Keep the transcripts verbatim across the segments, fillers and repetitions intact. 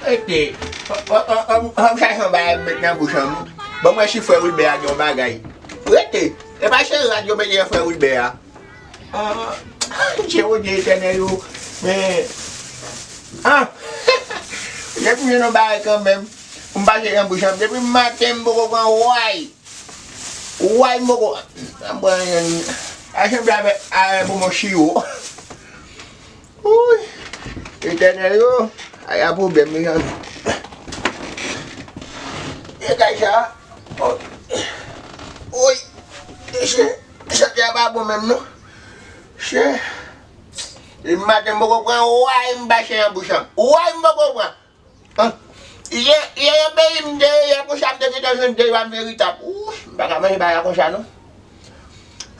Rete. An, an, an, an, an m chache yon bagay m met nan bouch an m. Ban m wè si frè Wilbè a gen yon bagay. Rete. E pa se rad yo mete nan frè Wilbè a. Ah, Jewova Etènèl yo. Men, ah, depi m jwenn yon bagay kanmenm, m pa jete nan bouch an m. Depi maten m poko pran way. Way m poko. M pran yon. A sanble avèk, avèk bonbon chiwo. Wouy. Etènèl yo. Ay, a pwoblèm, mezanmi. E kay sa. Oh. Woy. Mesye, santi a pa bon menm non. Mesye. Depi maten m poko pran way m pa chen an bouch an. Way m poko pran. An. Ye, ye yon peyi m te ye, konsa m te gentan jwenn de an veritab. Wouy, m pa ka manje bagay konsa non.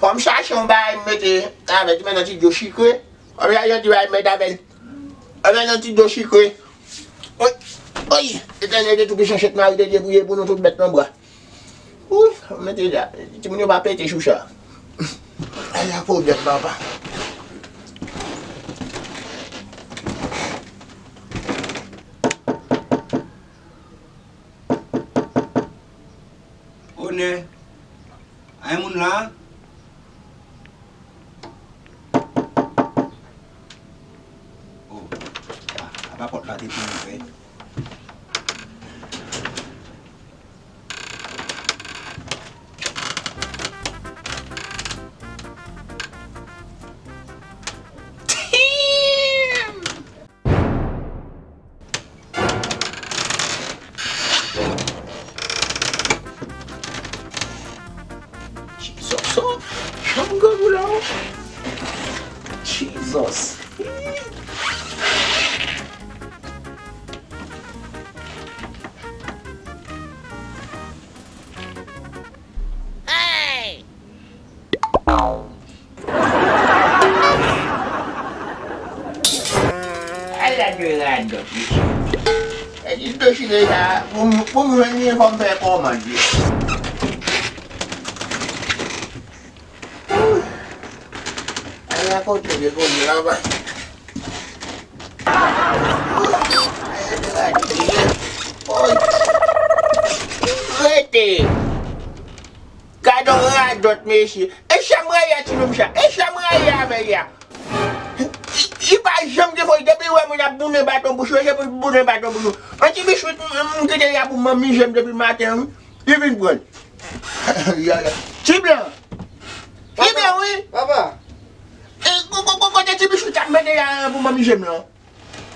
Fò m chache yon bagay m mete avè ti menm nan ti dlo sikre. Fò m chache yon ti bagay m mete avè l. Avè nan ti dlo sikre. Oy, oy, Etènèl de tou pisan, chet mari de Dye priye pou nou tout bèt nan bwa. Wouy, mete la. Timoun yo pa pete sou sa. Ay, a pwoblèm, papa. Onè. Ay, moun la. Oh, a, apa pòt la te tou ouvè. Jesus, oh, janm gangou la, oh. Jesus. Ala de radòt, mesye. E di dechire sa, pou m, pou m jwenn li, fò m fè kòmand li. Ala kote de kote la, ba. Rete! Gad on radòt, mesye. E sa m rayi a ti nonm sa. E sa m rayi avè l la. Li, li pa janm gen fòs. Depi l wè moun ap bounen baton bouch ou, se pou l bounen baton bouch ou. An ti biswit, m, m kite l la pou manmi je m depi maten, wi. Li vin pran l. Ti blan. Ti blan, wi. Papa. E, ko-, ko-, ko-, kote ti biswit ap mete la pou manmi je m lan?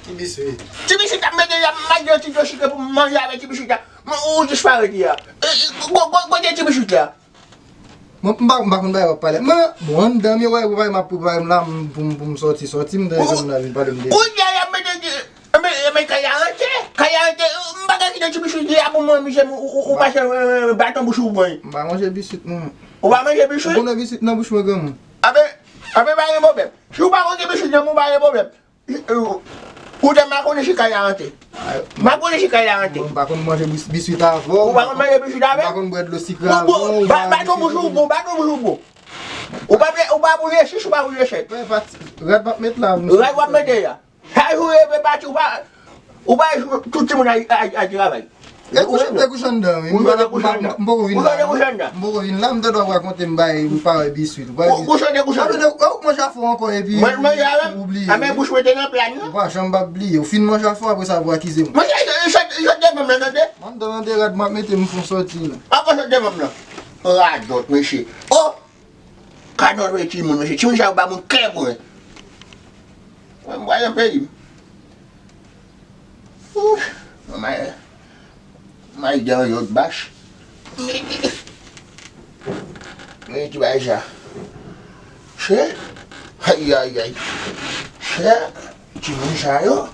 Ti biswit. Ti biswit ap mete la, m al di yon ti dlo sikre pou m manje avè ti biswit la. Men ou disparèt li a. E, e, ko-, ko-, kote ti biswit la? Mwen, m pa, m pa konn bagay w ap pale. Men, bon, anndan m yo, wè, prepare m ap prepare m la, m, pou m, pou m sòti, sòti, m tande moun la vin pale m de. Kounye a, y ap mete di, men, men kay la rete, kay la rete, m pa ka kite ti biswit li a pou mwen, misye, ou, ou, ou mache, e, e, baton bouch ou pran. M pa manje biswit, non. Ou pa manje biswit? Ou konnen biswit nan bouch mwen, granmoun. Abe, abe, pa gen pwoblèm. Si w pa konn ki biswit nan men w, pa gen pwoblèm. Ou te makonnen si kay la rete. Makonnen si kay la rete. Mwen pa konn manje bis-, biswit avè w. Ou pa konn manje biswit avè? Ou pa konn bwè dlo sikre avè w. Ba-, baton bouch ou bon, baton bouch ou bon. Ou pa vle, ou pa boule sis, ou pa boule sèt. Rad m ap met la. Rad w ap mete la. Sa jou leve pati, ou pa, ou pa jou tout timoun al, al, al travay. E kouche, m te kouche anndan, wi. M pa, m pa, m poko vin la. M poko vin la, m te dwe rakonte m bagay, m pa wè biswit. Ou pa wè biswit. Kouche, te kouche anndan. Ou manje afè ankò, epi ou bliye. Mwen manje avè m. A, men bouch mwen te nan pla, non? Ou pa janm p ap bliye. Ou fin manje afè, apre sa, pou akize m. Mwen, sot devan m nan, tande. Mwen, m te mande rad, m ap mete m fon sòti, non. Pa fon sot devan m, non. Radòt, mesye. Oh! Kadòt, wi, timoun, mesye. Timoun sa yo ba moun kè, mwen. Mwen, m pral nan peyi m. Ouf, mwen, m al, m al dan lòt bach. Men ti bagay sa. Chè. Ayayay. Chè. Timoun sa yo.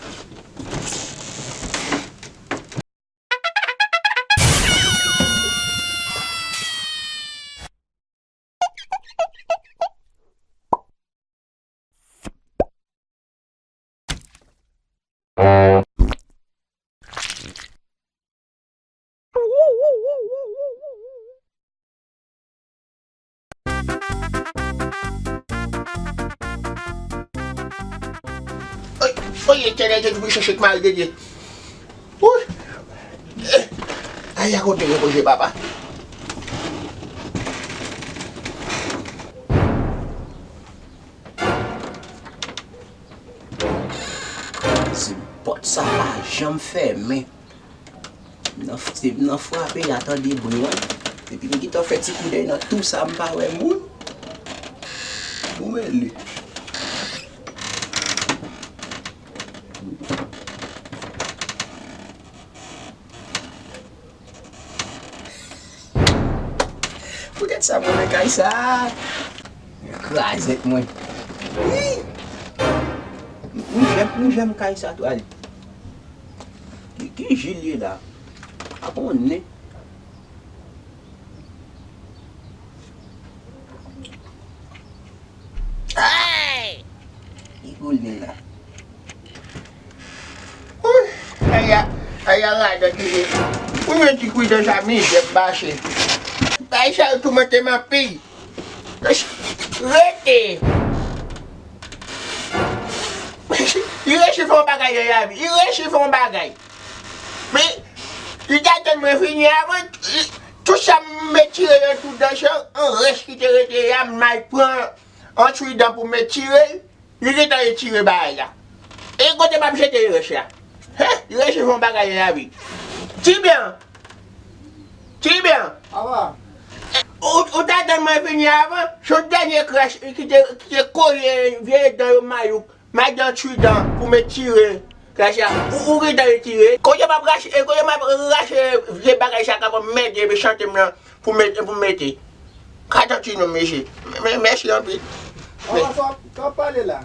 Oye, Etènèl Dye Toupisan, chèche k mari de Dye. Wouy! Ay, a kote repoze papa. Si pòt sa pa janm fèmen. M nan, se m nan frape, y a tande bri, wi. Epi m gentan fè ti koudèy nan tou sa, m pa wè moun. Bon, mele. Poutèt sa, mwen renmen kay sa. Kraze mwen. Wi. M, m janm, m janm kay sa tou, ale. Ki, ki ji l ye la? A konnen. Ay! Li goulen la. Wouy! Aya, aya, radòt li ye. Ou menm ti kwidan sa, mizè m mache. Bay sa yo toumante m anpil. Rete! Li resi fè yon bagay nan lavi. Li resi fè yon bagay. Men, li ta tann mwen fini avan, li, tout sa m retire nan tout dan chan, an rès ki te rete a, m al pran yon tchwidan pou m retire l, li gentan retire bagay la. E kote m ap jete rès la? Hen? Li resi fè yon bagay nan lavi. Tibyan! Tibyan! Papa! E, ou, ou ta tann mwen fini avan, se yon dènye krach ki te, ki te kole vye dan yo mayouk. Madan tchwidan pou m retire krach la. Ou, ou gentan retire. Kote m ap rache, e, kote m ap rache vye bagay sa k ap mède mechante m nan pou mete, pou mete. Ka tanti non, mesye. Men, mèsi anpil. Papa, sa w ap pale la?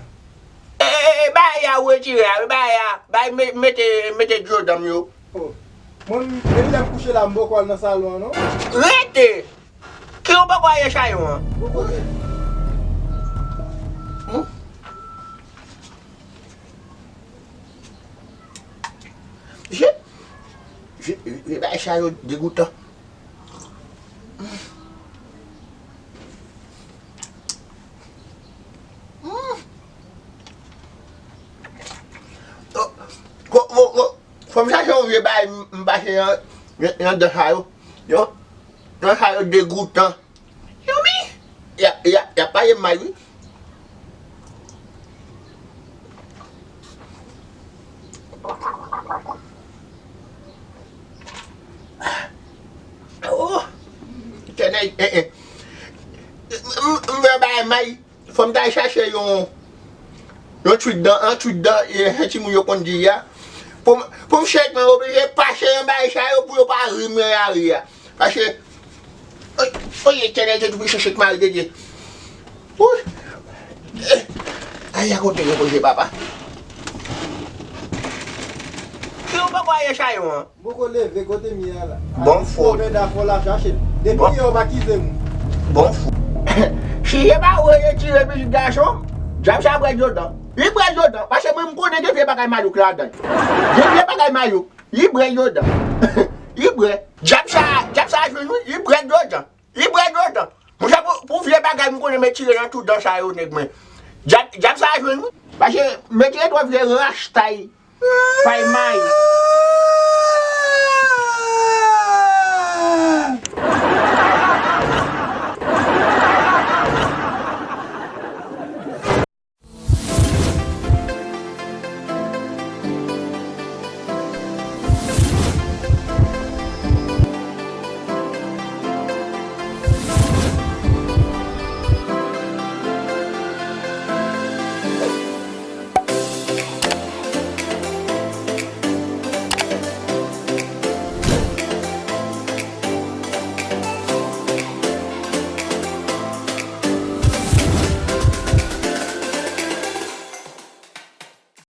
E, e, e, bagay a ou retire a, bagay a, bay me-, mete, mete dlo dan m yo. Oh. Mwen, depi lè m kouche la, m poko al nan salon an, non. Rete! Ki ou poko al nan salon an? Bon kote. Hmm? Je, je, je, bagay sa yo degoutan. Hmm. Oh, ko, ko, ko, fò m chache yon vye bagay m, m pase nan, nan, nan dan sa yo. Yo, dan sa yo degoutan. Yo, mi. Y a, y a, y a pale mal, wi. Oh! Etènèl, eh, eh. M, m, m vle bay may. Fò m ta al chache yon, yon tchwidan, yon tchwidan, eh, timoun yo konn di a. Pou m, pou m chèk mwen oblije pase yon bagay sa yo pou yo pa ri m nan lari a. Paske, oy, oy, Etènèl Dye Toupisan, chèche k mari de Dye. Wouy! Eh, ay, a kote repoze papa. Ki ou poko al nan salon an? M poko leve, kote m ye a la? Bon fò. Vèda fò la chache. Depi yè ou pa kize m. Bon fò. Si se pa ou retire pitit gason m, dyab sa bwè dlo dan. Li bwè dlo dan. Paske mwen m konnen gen vye bagay mayouk ladan. Gen vye bagay mayouk. Li bwè dlo dan. Li bwè. Dyab sa, dyab sa jwenn wi, li bwè dlo dan. Li bwè dlo dan. Monchè, pou, pou vye bagay m konnen m retire nan tout dan sa yo, nèg mwen. Dyab, dyab sa jwenn wi. Paske m retire twò vye rastay. Fay may.